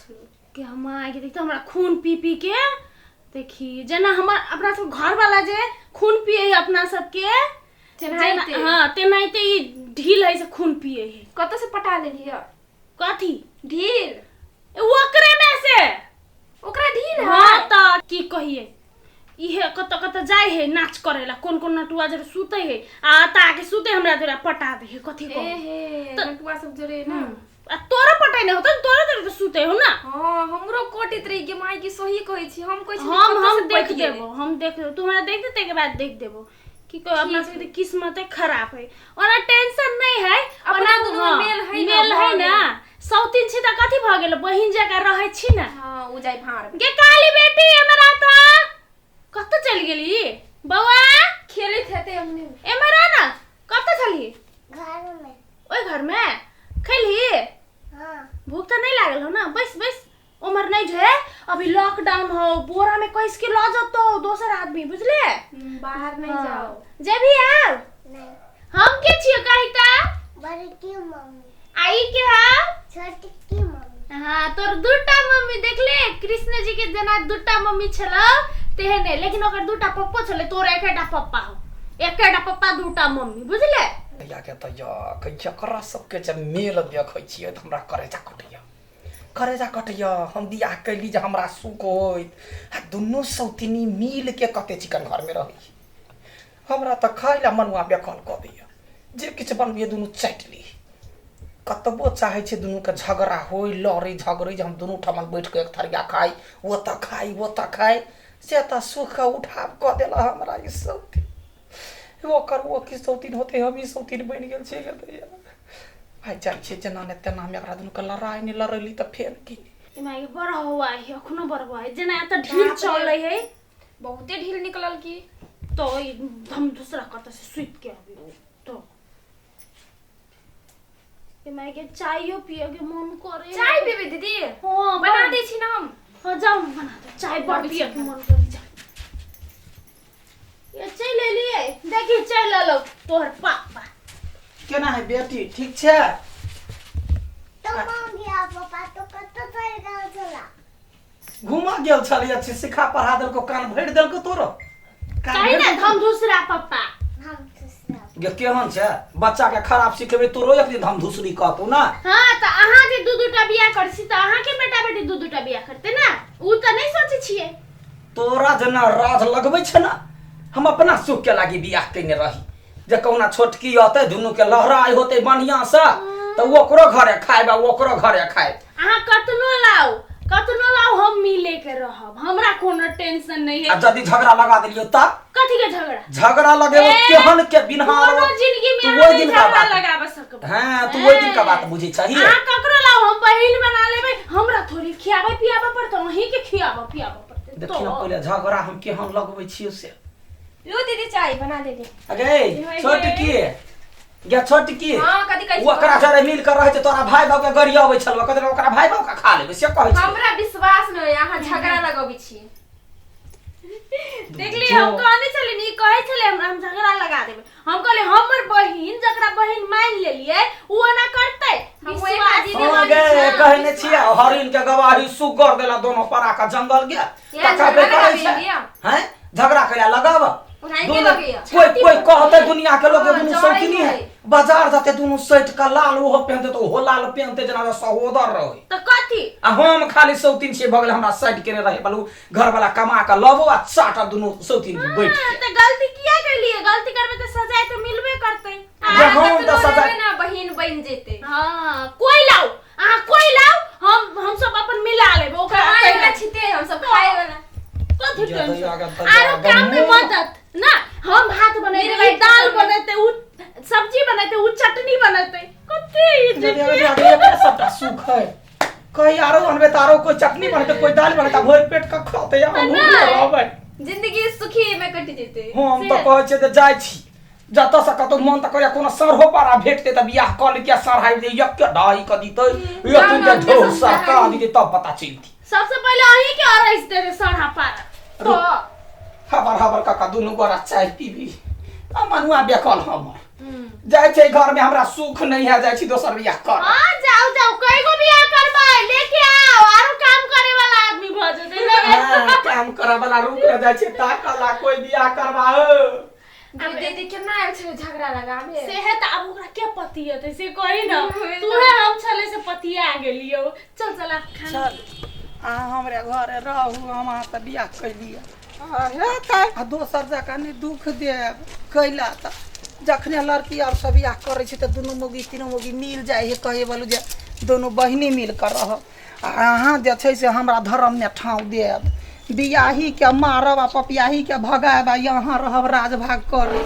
छलै। के हम आगे देखते हमरा खून पी पी के देखी जेना हमर अपना सब घरवाला जे खून पिए है अपना सबके तेनाहिते। हाँ तेनाहिते ई ढील है से खून पिए है। कतऽ से पटा लेलियै? कथी? ढील। ओकरे में से। ओकरा ढील है? हाँ तऽ की कहिए, इहे कतऽ कतऽ जाइ है नाच करेला, कोन कोन नटुआ जरे सुते है आ एतऽ आके सुते हमरा जोरा पटा दे है। कथी ए कहू? हे तऽ- नटुआ सब जोरे ना। आ तोरा पटाइ नहि होतौ, तोरा जोरे तऽ सुते हो ना। हाँ, हमरो कटैत रही गे माय, की सही कहै छी, हम कहै छी हम कतऽ हम से देख पटि गेलै? देबो, हम देख देबो, तू हमरा देख दे, ताहिके बाद देख देबो। की कहो, अपना सबके तऽ किस्मते खराब है। ओना टेंशन नहीं है। अपना ओना दुनू हाँ, मेल है ना, मेल है भऽ ना। सौतीन छी तऽ कथी भऽ गेल, बहिन जकाँ रहै छी ना। हाँ, ओ जाय भाड़ में। गे काली बेटी, एमहर आ तऽ। कतऽ चलि गेली बौआ? खेलैत हेतै अंगने में। एमहर आ ना, कतऽ छलही? घर में। ओहि घर में खेलही? हाँ। भूख तऽ नहीं लागल हो ना? बैस बैस, उमर नहीं जो है, अभी लॉकडाउन हो, बोरा में कैस के लऽ जतो दोसर आदमी, बुझले? बाहर नहीं हाँ। जाओ। जेबही आब? नहीं। हम के छियो कही ता? बड़की मम्मी। आई के हा? छोटकी मम्मी। हाँ, तोर दूटा मम्मी देखले, कृष्ण जी के जेना दूटा मम्मी छलो तेहने, लेकिन ओकर दूटा पप्पो छले, तोर एकेटा पप्पा हो, एकेटा पप्पा दूटा मम्मी, बुझले? या के तऽ या ककरा सबके जे मेल देखै छियै तऽ हमरा करेजा कटैया, करेजा कटैया। हम बियाह कैली जे हमरा सुख होइत, आ दुनू सौतिनी मिल के कते चिकन घर में रहै। हमरा तऽ खाइ ला मनुआ बेकल कऽ दैया, जे किछु बनबियै दुनू चाटि ली। कतबो चाहै छियै दुनूके झगड़ा होय, लड़ै झगड़ै, जे हम दुनू ठमन बैठ कऽ एक थरिया खाइ, ओतऽ खाइ ओतऽ खाइ, से तऽ सुखके उठाव कऽ देला हमरा ई सौतिन। ओकर ओ की सौतिन होतै, हम ई सौतिन बनि गेल छियै गे दैया। आइ जाइ छियै जेना ने तेनामे एकरा दुनूके लड़ाइ नहि लड़ैली तऽ फेर की। माय बड़ हवा है, अखनो बड़ हवा है, जेना एतऽ ढील बाप रे। चलै है। बहुते ढील निकलल की। तो ई हम दूसरा कतऽ से सुति के अभी तो ए माय के चायो पिए के मन करे। चाय पीबै दीदी? हाँ, बना बड़- दै छी ना हम। हाँ, जाओ बना दे चाय, बड़ अबै छी पिए के हम। मन करे। जा ये चलि एलियै, देखी चलि एलौ तोहर पापा। केना है बेटी, ठीक छै? तो मम्मी आ पापा तो कतऽ चलि गेल छला? घूमऽ गेल छलियै। अच्छे सिखा पढ़ा देलको, कान भरि देलको तोरो कान कही भरि ने देलको? हम दूसरा पप्पा। हम दूसरा। गे केहन छै बच्चा के खराब सिखेबै, तोरो एक दिन हम धुसरी कहतौ ना। हाँ तऽ अहाँ जे दू दूटा बियाह करै छी तऽ अहाँके बेटा बेटी दू दूटा बियाह करतै ने, उ तऽ नहि सोचै छियै। तोरा जेना राज लगबै छै ना, हम अपना सुख के लागी बियाह केने रही जे कहुना छोटकी अतै, दुनू के लहराइ होतै बढ़िया से, तऽ ओकरो घरे खायब आ ओकरो घरे खायब। अहाँ कतनो लाउ कतनो लाउ, हम मिले के रहब, हमरा कोनो टेंशन नहीं आ है। यदि झगड़ा लगा देलियो तब? कथी के झगड़ा? झगड़ा लगेबो ए, केहन के बिनहार कोनो जिंदगी में तू अहाँ ओहि नहीं दिन का झगड़ा बात लगाबऽ सकब। हाँ, तू ओहि दिन का बात बुझै छही। अहाँ ककरो लाउ, हम बहिन बना लेबै, हमरा थोड़ी खियाबै पियाबै पड़तै, अहीं के खियाबै पियाबै पड़तै। देखियौ तो पहिले झगड़ा हम केहन लगबै छियै से। लो दीदी, चाय बना लेली। अगे छोटकी गे, छोटकी। हाँ, कथी कहै छी? ओकरा जरे मिल कर रहै छै, तोरा भाय भाव के गड़ी अबै छल, कथी ओकरा भाय भाव के खा लेबै से कहै छै। हमरा विश्वास नहि होइया, अहाँ झगड़ा लगबै छी। देखली, हम कहने छली नी, कहै छलै हमरा हम झगड़ा लगा देबै, हम कहली हमर बहिन जकरा बहिन मान लेलियै उ एना करतै? हम विश्वास ओहिना दीदी हाँ मानै गे छी ना, कहने छियै विश्वास। हरिण के गवाही सुगर देला दोनों परा के जंगल गे। यहाँ तकर झगड़ा करै लगाबै छै लिअ। हैं, झगड़ा करै लगाब। ओनाहिते दुनू- लगैया। कोई कोई कहते दुनिया के लोग हाँ, दुनू जरै सौतिनी है। है। बाजार जाते दुनू सैट के लाल ओहो पहनते तो ओहो लाल पहनते, जेना सहोदर रहे। तऽ कथी? आ हम खाली सौतीन छियै भऽ गेलै, हमरा साइड केने रहे बलू घर वाला कमा के लबो आ चाटा दुनू सौतीन बैठ हाँ, के। तऽ गलती किया केलियै? गलती करबै तऽ सजाय तऽ मिलबे करतै। जे अहाँ हम कतनो तऽ सजाय- रहबै ना, बहिन बनि जेतै। हाँ, कोई लाउ, अहाँ कोई लाउ, हम हम सब अपन मिला लेबै ओकरा। खाय वाला छिते हम सब, खाय वाला। कथी जे टेंशन? दैया के दैया आरो के काम में मुँह- मदद ना, हम भात बनेबै, मेरे ई भाई दाल के बनेतै, उ सब्जी बनेतै, उ चटनी बनेतै, कथी ई जे जिंदगी? दैया के एकरे सबटा सुख है। कहीं आरो अनबे तऽ आरो कोई चटनी बनते, कोई दाल बनते, भरि पेट के खते आ हम नहि। रहबै। जिंदगी सुखी में कटि जेतै। हम तऽ कहै छियै जे जाइ छी जतऽ से कतौ, मन तऽ करैया कोनो सरहो पारा भेटतै तऽ बियाह कऽ लैतियै, सरहाइ जे एक ढाई कऽ दितै, एक ना, के ना, ढोल ना, सरका ना। दितै तब पता चलती। सबसे पहिले अहीं के अरैस देबै सढ़ा पारा तो। हबर हबर काका दुनू गोरा चाय पीबी आ मनुआ बेकल हमर। जाइ छै घर में हमरा सुख नहीं है, जाइ छी दोसर बियाह कर। हां जाओ जाओ, कई गो बियाह करबै, लेके आओ आरो काम करे वाला आदमी भ जेतै। हाँ, काम करे वाला रुक रह जाइ छै ताकला कोई बियाह करबा। दीदी केना आयल छलै झगड़ा लगाबे से है त आब ओकरा के पति हेतै से कही न, तू है हम छले से पतिया गेलियो। चल चल खाना चल अहाँ हमरे घरे रहू, हम अहाँ से बियाह कैलियै आ दोसर जकाँ नहि दुख देब। कैला तऽ जखने लड़की आर सब बियाह करै छै तऽ दुनू मौगी तीनू मौगी मिल जाइ है, कहे बोलू जे दुनू बहिनी मिल कर रहब। आ अहाँ जे छै से हमरा धर्म ने ठाँव देब, बियाही के मारब आ पपियाही के भगायब आ यहाँ रहब राजभाग करे।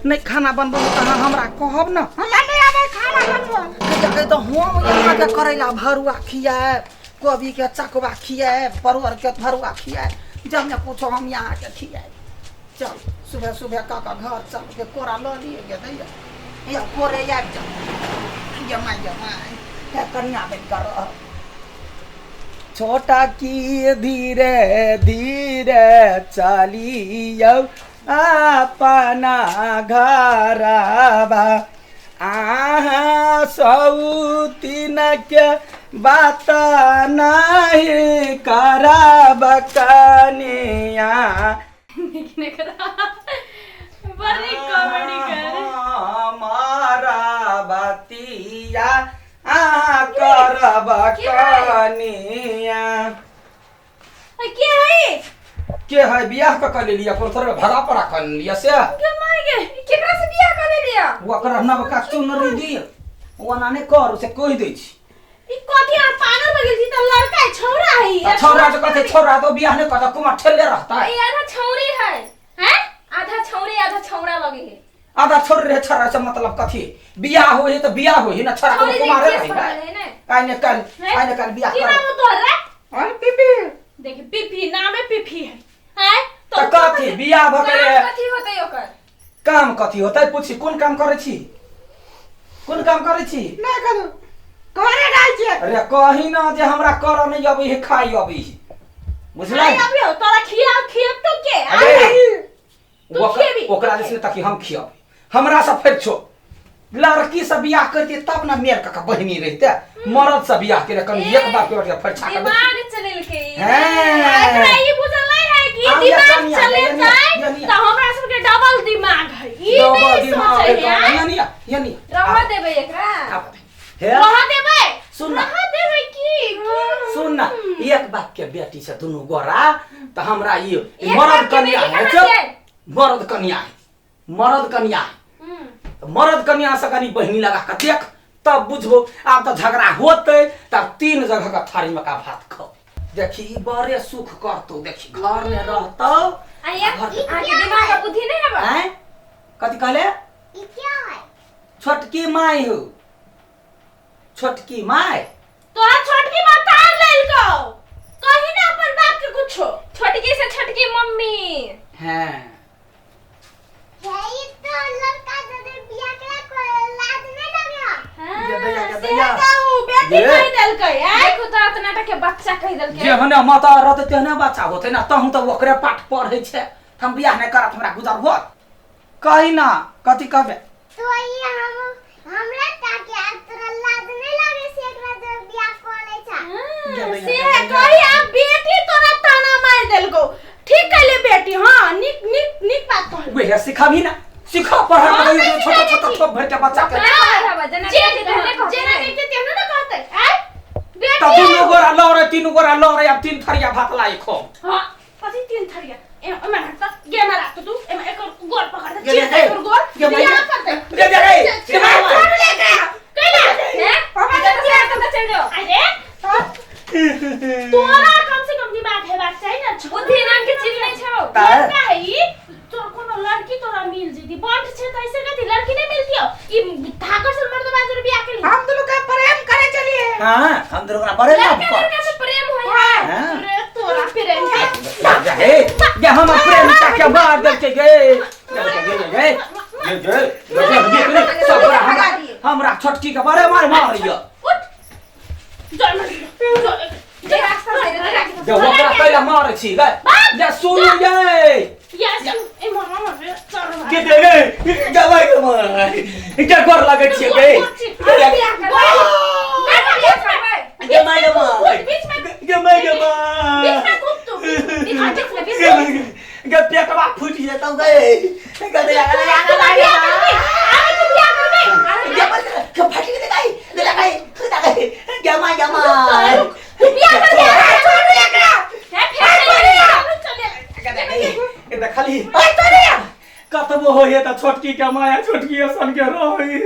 नहीं खाना बनबो तऽ अहाँ हमरा कहब न, हमरा नहीं आबै खाना बनबो। कहै तऽ हम अहाँके करैला भरुआ खियाएब, कोबी के चकवा खियाएब, परोड़ के भरुआ खियाएब, जब ने पूछो हम यहाँ के खियाएब। चल सुबह सुबह काका घर चल के कोरा लऽ लिए गे दैया, या कोरे आबि जाओ जमाइ जमाइ या कनिया बनि कऽ रह। छोटा की धीरे धीरे चलियौ अपना घरबा, अहाँ सौतीन के बात नहीं करब कनिया। बड़ी कॉमेडी कर हमारा बतिया आ करब कनिया। के है के है बियाह क क लेलिया, कोनो थोड़े भगा पड़ा कर लिया से के मार गे, केकरा से बियाह कर लेलिया? ओकरा नवका चुनरी दिय ओना नहि कर से कहि दै छी। ई कथी आ पागल भ गेल छी त लड़का है छौरा है त छौरा जे कहते छौरा तो बियाह नहि करता, कुमार ठेले रहता। ए आधा छौरी है, हैं आधा छौरी आधा छौरा लगे है। आधा छोड़ रहे छौरा से मतलब कथी? बियाह होई त बियाह होई ना, छौरा छौरी कोनो कुमारे जे रही केस पकड़ले है ने। काल्हि ने काल्हि आइ ने काल्हि बियाह की कर। नाम तोहर रे? अरे पीपी देख पीपी नाम है पीपी है हैं त कथी बियाह भ गेलै? काम कथी होतै ओकर? काम कथी होतै पूछी, कोन काम करै छी, कोन काम करै छी? नहि करू करे नहि छियै। अरे कही ना जे हमरा कर नहीं अबै है, खाइ अबै है, बुझलै? अरे अभी हो तोरा खिया खियब तो के अरे तू खिएबी। ओकरा जे छै ताकि हम खियब, हमरा से फेर छो लड़की से बियाह करते तब ना मेर काका बहिनी रहते, मर्द से बियाह करे कनी एक बाप के बेटा फेर छा के दिमाग चलेलकै। हैं एकरा ई बुझल नहीं है कि आब या दिमाग कनिया, चलेतै या निया, त हमरा सबके डबल दिमाग है, ई डबल नहीं दिमाग सोचै है, है। या निया, या निया। रह देबै एकरा। आब हे रह देबै, सुन ना। रह देबै की सुन ना, एक बाप के बेटी से दुनू गोरा त हमरा ई एक मर्द बाप के कनिया बेटी है, कहाँ चुप। छै? मर्द कनिया है, मर्द कनिया है, मर्द कनिया से कनी बहिनी लगा के देख तब बुझबो। आब त झगड़ा होते तब तीन जगह का थारी में का भात खाओ। देखी ई बड़े सुख करतो, देखी घर में रहतो। आया अहाँ के दिमाग के बुद्धि नहीं हबा? हैं कथी कहले? ई क्या है? छोटकी माई हो, छोटकी माई। तोरा छोटकी माँ तार लेलकौ, कही ना अपन बाप के कुछो। छोटकी से छोटकी मम्मी। हैं हे ई तो लड़का जदे बियाह करा को लाज नहीं लगे। ये दैया, ये से दैया। कहू बेटी ये। कहि देलकै हैं? देखू तऽ अतना टा के बच्चा कहि देलकै। जेहने माता रहतै तेहने बच्चा होतै ना, तहूँ तऽ ओकरे पाठ पढ़ै छै। हम बियाह नहि करत हमरा गुजर होत। कही ना कथी कहबे? तो ई हम हमरा ताके आ तोरा लाज नहीं लगे से एकरा जे बियाह कर ले छा। ये दैया, से ये दैया। कही आ बेटी तोरा ताना मार देलकौ, ठीक कहले बेटी। हाँ निक निक निक बात कहले। वेहे सिखाबी ना, सिखा पढ़ा हाँ, के नहीं छोटा सिखाबै छोटा छी। थोप भर के बच्चा के। अपना पढ़ाबा जेना जे देखै तेहने कहतै जेना ने। देखते तेहने ना कहतै आय त बेटी। दुनू गोरा लड़े, तीनू गोरा लड़े, आब तीन थरिया भात लाई खो। हाँ कथी तीन थरिया? ए ओमे हट त गे मारा त तू एमे एकर गोर पकड़ दे, गे, चीर गे, एकर गोर गे, बियाह माइया। करतै। गे, गे, गे, गे, माइया। छोड़ ले एकरा कैला हैं? जतऽ से आयल ततऽ चलि जाउ। अरे तोरा कम से कम दिमाग हेबाक चाही ना, बुद्धि नाम के चीज नहीं छौ। लड़का है ई, तोर कोनो लड़की तोरा मिल जेती बंट छै त ऐसे कथी लड़की नहीं मिलती हो ई ठाकुर से मर्द बाजर बियाह के लिए। हम दुनू के प्रेम करे चलिए। हाँ हम दुनू गोरा बड़े लड़का लाभ कर। लड़का से प्रेम होय है। हाँ। रे तोरा प्रेम के गे, गे, हम प्रेम का के मार देलकै गे। गे, गे, गे, गे, गे, गे, गे, गे, गे, सब गोरा हमरा हमरा छोटकी के बड़े मार मारियो। उठ जय मर जे रास्ता से रे राखी। जे ओकरा कैला मारै छी गे? जे सुन गे। यस ए मामा रे चल के दे गे जमाई के माय के गोर लागै छियै गे बियाह करबै, बियाह करबै। जमाई के माय बीच में जमाई के माय बीच में कूद तू बीच में देख ले, बीच में गे पेटवा फूटि जेतौ गे गे दे तू बियाह करबे, आगे तू बियाह करबे। के फाटि गेलै गाई दे गाई दे जमाई जमाई तू बियाह करबे, छोड़ दे एकरा। हे, फेर चलि गेलै। चले। देखली कतबो होइए तऽ छोटकी के माया छोटकी सन के रही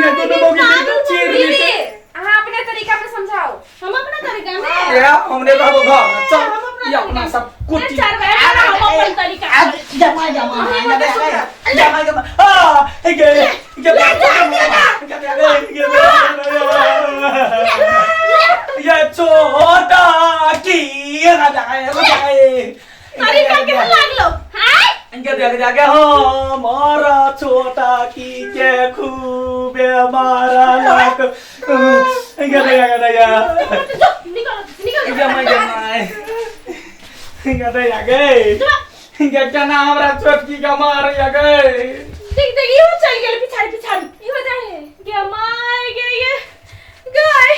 ये दुनू मौगी मिल के चीर दीदी लेतै। अहाँ अपने तरीका में समझाओ। हम अपना तरीका में ए हमने रहबो घर में चल हम अपना ई अपना सब कुटी चार बार हम अपन तरीका जमा जमा जमा जमा आ गे गे ये छोटा की तरीका के लागलो हाय गे देख जाके हमारा छोटा की के खूबे मारा लाक गे देख देख जो निकल निकल। जमा जमा गे देख गे गे केना हमरा छोटकी के मार गे। देख देख, इहो चल गेल पिछाड़ी पिछाड़ी। इहो जाइ है। गे my गे ये गए।